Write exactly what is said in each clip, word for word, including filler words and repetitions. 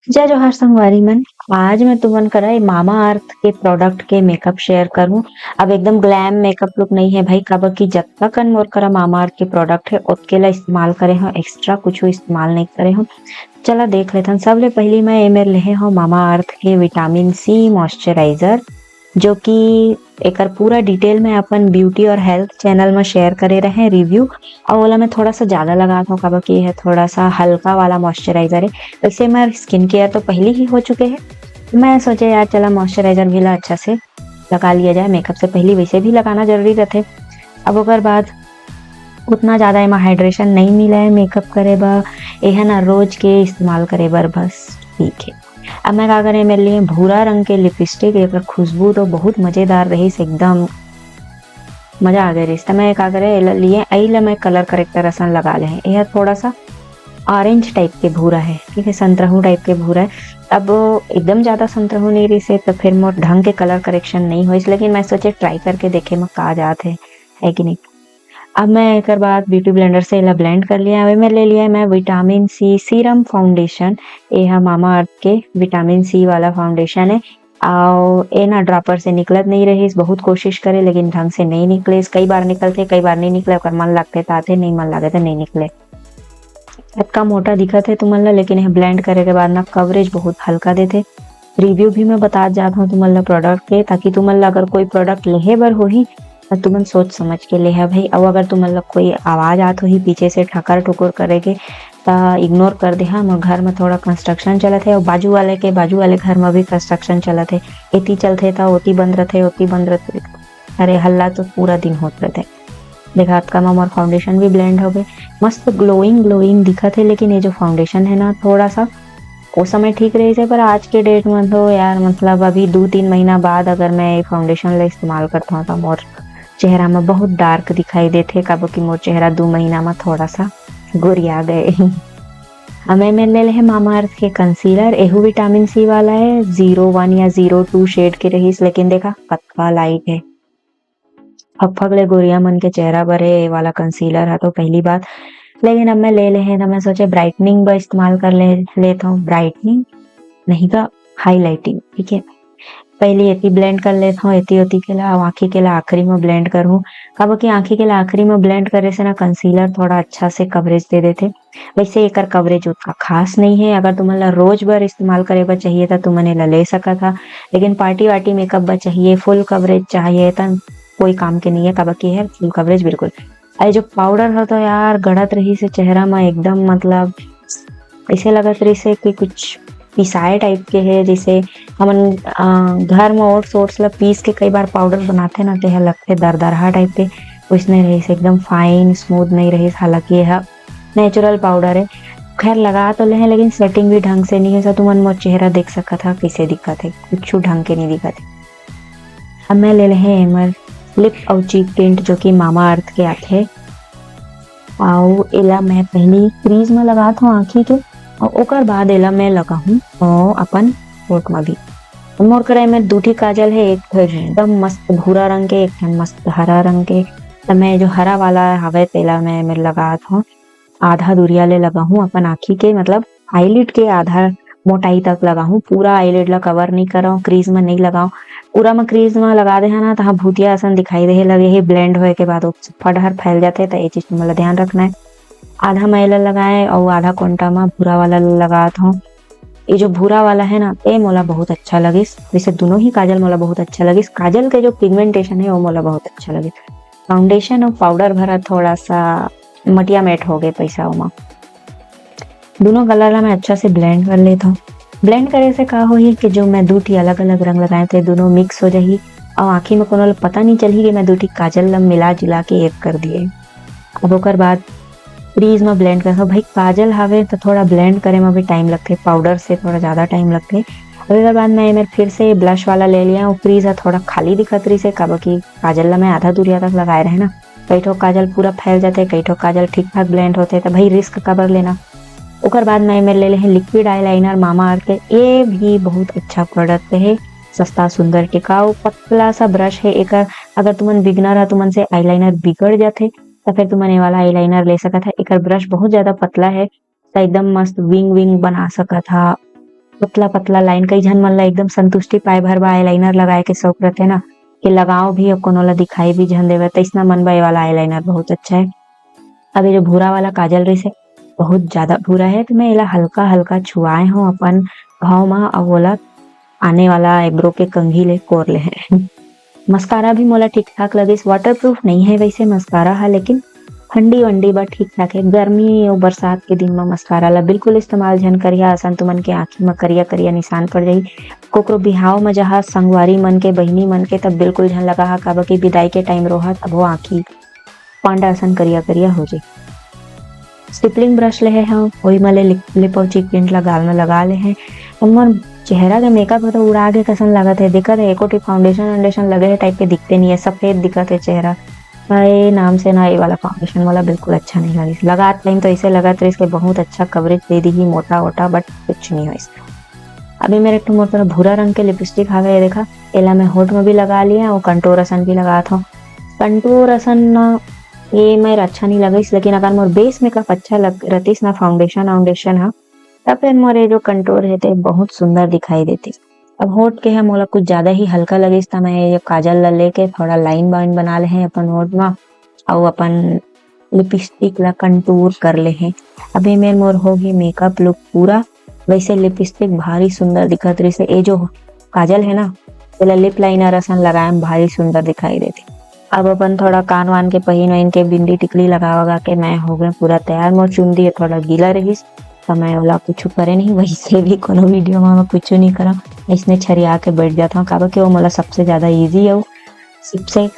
जय जोहार संगवारी मन, आज मैं तुमन करा ए मामा अर्थ के प्रोडक्ट के मेकअप शेयर करूँ। अब एकदम ग्लैम मेकअप लुक नहीं है भाई, काबर कि जतका कन मोर करा मामा अर्थ के प्रोडक्ट है, ओतके ला इस्तेमाल करे हव, एक्स्ट्रा कुछ इस्तेमाल नहीं करे हव। चला देख लेथन। सबले पहली मैं एमेर लेहे हव मामा अर्थ के विटामिन सी मॉइस्चराइजर, जो कि एकर पूरा डिटेल मैं अपन ब्यूटी और हेल्थ चैनल में शेयर करे रहे रिव्यू, और ओला मैं थोड़ा सा ज्यादा लगात हव, काबर कि यह थोड़ा सा हल्का वाला मॉइस्चराइजर है। वैसे मैं स्किन केयर तो पहले ही हो चुके हैं, तो मैं सोचे यार चला मॉइस्चराइजर भी ला अच्छा से लगा लिया जाए, मेकअप से पहले वैसे भी लगाना जरूरी रहते। अब ओकर बाद उतना ज्यादा एमा हाइड्रेशन नहीं मिला है मेकअप करे बर, यह ना रोज के इस्तेमाल करे बर बस ठीक है। अब मैं का करे, मेरे लिए भूरा रंग के लिपस्टिक, एकर खुशबू तो बहुत मजेदार रहिस, एकदम मजा आ गए रहिस। त मैं का करे, एला लिए, एला मैं कलर करेक्टर असन लगा ले हैं। यह थोड़ा सा ऑरेंज टाइप के भूरा है, ठीक है, संतरहू टाइप के भूरा है। अब एकदम ज्यादा संतरहू नहीं रहिस है, तो फिर मोर ढंग के कलर करेक्शन नहीं होइस, लेकिन मैं सोचे ट्राई करके देखे मैं का जात है, है कि नहीं। अब मैं एकर बाद ब्यूटी ब्लेंडर से एला ब्लेंड कर लिया। अब मैं ले लिया मैं विटामिन सी सीरम फाउंडेशन, ये है मामा अर्थ के विटामिन सी वाला फाउंडेशन है। और ए ना ड्रॉपर से निकलत नहीं रहिस, बहुत कोशिश करे लेकिन ढंग से नहीं निकले। कई बार निकलते, कई बार नहीं निकले, ओकर मन लगते त आते, नहीं मन लगे तो नहीं निकले। अतका मोटा दिखत है तुमन ला, लेकिन यह ब्लेंड करे के बाद ना कवरेज बहुत हल्का देथे। रिव्यू भी मैं बता जात हूँ तुमन ला प्रोडक्ट के, ताकि तुमन ला अगर कोई प्रोडक्ट लेहे बर होही त तुमन सोच समझ के लेहा भाई। अउ अगर तुमन ला कोई आवाज आत होही पीछे से ठकर ठुकुर करे के, त इग्नोर कर देहा। मोर घर में थोड़ा कंस्ट्रक्शन चलत है और बाजू वाले के, बाजू वाले घर में भी कंस्ट्रक्शन चलत है। एती चलथे त ओती बंद रथे, ओती बंद रथे। अरे हल्ला तो पूरा दिन होत रथे। देखा, अतका में मोर फाउंडेशन भी ब्लेंड हो गए, मस्त ग्लोइंग ग्लोइंग दिखत है। लेकिन ये जो फाउंडेशन है ना, थोड़ा सा ओ समय ठीक रहिस है, पर आज के डेट में तो यार, मतलब, अभी दू तीन महीना बाद अगर मैं ये फाउंडेशन ला इस्तेमाल करता हूँ तो मोर चेहरा में बहुत डार्क दिखाई देथे, काबर कि मोर चेहरा दू महीना में थोड़ा सा गोरिया गए। अब मैं ले ले है मामा अर्थ के कंसीलर, एहू विटामिन सी वाला है, जीरो वन या जीरो टू शेड के रहिस, लेकिन देखा कतका लाइट है। फकफक ले गोरिया मन के चेहरा बर ए वाला कंसीलर है तो पहली बात। लेकिन अब मैं ले ले है तो मैं सोचे ब्राइटनिंग बर इस्तेमाल कर ले लेता हूँ। ब्राइटनिंग नहीं तो हाईलाइटिंग, ठीक है। पहली एती ब्लेंड कर लेता हूँ, एती ओती के ला, आँखी के ला आखिरी में ब्लेंड करूँ। काबर कि आँखी के ला आखिरी में ब्लेंड करे से ना कंसीलर थोड़ा अच्छा से कवरेज दे देथे। वैसे एकर कवरेज उतना खास नहीं है। अगर तुमन ला रोज बर इस्तेमाल करे बर चाहिए त तुमन एला ले सकत हा, लेकिन पार्टी वार्टी मेकअप बर चाहिए, फुल कवरेज चाहिए, त कोई काम के नहीं है, काबर कि है फुल कवरेज बिल्कुल। अरे जो पाउडर ह तो यार गड़त रहिस हे चेहरा म एकदम, मतलब ऐसे लगत रहिस हे कि कुछ पिसाए टाइप के हे, जैसे हमन अ, घर म ओट्स ओट्स ला पीस के कई बार पाउडर बनाथे ना, तेहा लगथे दरदरहा टाइप के, वैसने रहिस हे, एकदम फाइन स्मूथ नहीं रहिस। हालांकि यह नेचुरल पाउडर है। खैर लगा तो ले हैं, लेकिन सेटिंग भी ढंग से नहीं है। सब तुमन मोर चेहरा देख सकत हा कैसे दिखत है, कुछ ढंग के नहीं दिखत है। अब मैं ले ले हैं एमर लिप अउ चीक टिंट, जो कि मामा अर्थ के आथे। अउ एला मैं पहली क्रीज में लगात हूँ आँखी के, अउ ओकर बाद एला मैं लगाहूँ अउ अपन होठ में भी। मोर करा एमर दू ठी काजल है, एक ठो एकदम मस्त भूरा रंग के, एक ठन मस्त हरा रंग के। त मैं जो हरा वाला हवे तेला मैं एमर लगात हूँ, आधा दूरिया ले लगाहूँ अपन आँखी के, मतलब आईलिड के आधा मोटाई तक लगाहूँ। पूरा आईलिड ला कवर नहीं कराऊँ, क्रीज में नहीं लगाऊँ। पूरा में क्रीज में लगा दे हा ना, तहाँ भूतिया असन दिखाई दे लगे हे। ब्लेंड होए के बाद वो फटहर फैल जाते, त ये चीज तुमन ला ध्यान रखना है। आधा मैं एला लगाए अउ आधा कोंटा में भूरा वाला लगात हूँ। ये जो भूरा वाला है ना, ये मोला बहुत अच्छा लगिस। वैसे दोनों ही काजल मोला बहुत अच्छा लगिस। काजल के जो पिगमेंटेशन है वो मोला बहुत अच्छा लगिस। फाउंडेशन अउ पाउडर भरा थोड़ा सा मटिया मेट हो गए पैसा ओमा। दोनों कलर ला मैं अच्छा से ब्लेंड कर लेता हूँ। ब्लेंड करे से का होही कि जो मैं दू ठी अलग-अलग रंग लगाए थे, दोनों मिक्स हो जाही अउ आँखी में कोनो ला पता नहीं चलही कि मैं दू ठी काजल ला मिला जुला के एक कर दिए। अब ओकर बाद क्रीज में ब्लेंड कर, भाई काजल हावे तो थोड़ा ब्लेंड करे में भी टाइम लगथे, पाउडर से थोड़ा ज्यादा टाइम लगथे। अब एकर बाद मैं एमेर फिर से ब्लश वाला ले लिया हूँ। क्रीज ह थोड़ा खाली दिखत रहिस हे, काबर कि काजल ला मैं आधा दूरिया तक लगाए रहे ना। कई ठो काजल पूरा फैल जाथे, कई ठो काजल ठीक ठाक ब्लेंड होथे, त भाई रिस्क काबर लेना। ओकर बाद मैं एमेर ले ले हे लिक्विड आईलाइनर मामा अर्थ के। ये भी बहुत अच्छा प्रोडक्ट है, सस्ता, सुंदर, टिकाऊ, पतला सा ब्रश है एकर। अगर तुमन बिगनर हा, तुमन से आईलाइनर बिगड़ जाथे, त फिर तुमन ये वाला आईलाइनर ले सकत हा। एकर ब्रश बहुत ज्यादा पतला है, त एकदम मस्त विंग विंग बना सकत हा। पतला पतला लाइन। कई झन मन ला एकदम संतुष्टि पाए भर बर eyeliner लगाए के शौक रथे ना, कि लगाओ भी अउ कोनो ला दिखाई भी झन देवे, तइसना मन बर ये वाला eyeliner बहुत अच्छा है। अब ये जो भूरा वाला काजल रहिस हे, बहुत ज्यादा भूरा है, तो मैं एला हल्का हल्का छुआए हूँ अपन घाव मा, अउ ओला आने वाला eyebrow के कंघी ले कोर ले है। मस्कारा भी मोला ठीक ठाक लगिस, waterproof नहीं है वैसे मस्कारा हा, लेकिन ठंडी वंडी बर ठीक ठाक है। गर्मी अउ बरसात के दिन म मस्कारा ला बिल्कुल इस्तेमाल झन करिहा, असन तुमन के आँखी म करिया करिया निशान पड़ जाही। कोकरो बिहाव म जहा संगवारी मन के, बहिनी मन के, तब बिल्कुल झन लगाहा, काबर कि बिदाई के टाइम रोहा तभो आँखी पांडा असन करिया करिया हो जाही। स्टिपलिंग ब्रश ले हे हम, ओही म ले लिप, लिप अउ चिक टिंट ला गाल में लगा ले हे। अब मोर चेहरा के मेकअप ह तो उड़ा के कसन लागत हे, दिखत हे एको ठी फाउंडेशन वाउंडेशन लगे हे टाइप के दिखते नहीं है, सफेद दिखत हे चेहरा। ए नाम से ना, ये वाला फाउंडेशन वाला बिल्कुल अच्छा नहीं लगिस। लगात टाइम तो ऐसे लगत रहिस कि बहुत अच्छा कवरेज दे दी मोटा वोटा, बट कुछ नहीं होइस। अभी मेरे एक ठो मोर तरफ भूरा रंग के लिपस्टिक हावे, ये देखा, एला मैं होठ में भी लगा लिया और कंटूर असन भी लगात हूँ। कंटूर असन ना, ये मेर अच्छा नहीं लगिस, लेकिन अगर मोर बेस मेकअप अच्छा लग रतिस ना, फाउंडेशन वाउंडेशन हा, तब फिर मोर ये जो कंटूर हे ते बहुत सुंदर दिखाई देतिस। अब होठ के हे मोला कुछ ज्यादा ही हल्का लगिस, त मैं ये काजल ला लेके थोड़ा लाइन वाइन बना ले हे अपन होठ मा, अउ अपन लिपस्टिक ला कंटूर कर ले हे। अभी मेर मोर हो गई मेकअप लुक पूरा। वैसे लिपस्टिक भारी सुंदर दिखत रहिस हे। ये जो काजल है ना, तेला लिप लाइनर असन लगाए में भारी सुंदर दिखाई देती। अब अपन थोड़ा कान वान के पहिन वहिन के बिंदी टिकली लगा वगा के मैं हो गए पूरा तैयार। मोर चुंदी थोड़ा गीला रहिस, त मैं ओला कुछ करे नहीं। वैसे भी कोनो वीडियो में मैं कुछ नहीं करा, इसने छरिया के बैठ जाता हूँ, काबर कि वो मोला सबसे ज्यादा ईजी है, वो सबसे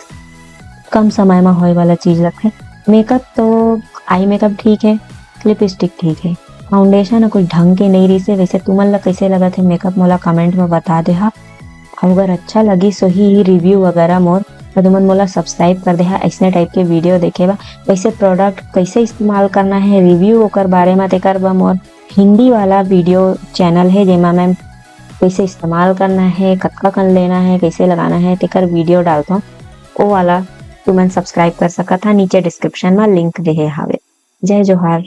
कम समय में होए वाला चीज लगथे। मेकअप तो, आई मेकअप ठीक है, लिपस्टिक ठीक है, फाउंडेशन कुछ ढंग के नहीं रहिस हे। वैसे तुमन ला कैसे लगत हे मेकअप, मोला कमेंट में बता देहा। अउ अगर अच्छा लगिस होही रिव्यू वगैरह मोर, तो तुमन मोला सब्सक्राइब कर देहा ऐसने टाइप के वीडियो देखे बर। वैसे प्रोडक्ट कैसे इस्तेमाल करना है, रिव्यू ओकर बारे में, तेकर बर मोर हिंदी वाला वीडियो चैनल है, जेमा मैं कैसे इस्तेमाल करना है, कतका कन लेना है, कैसे लगाना है, तेकर वीडियो डालता हूँ। वो वाला तुमन सब्सक्राइब कर सकत हा, नीचे डिस्क्रिप्शन में लिंक देहे हावे। जय जोहार।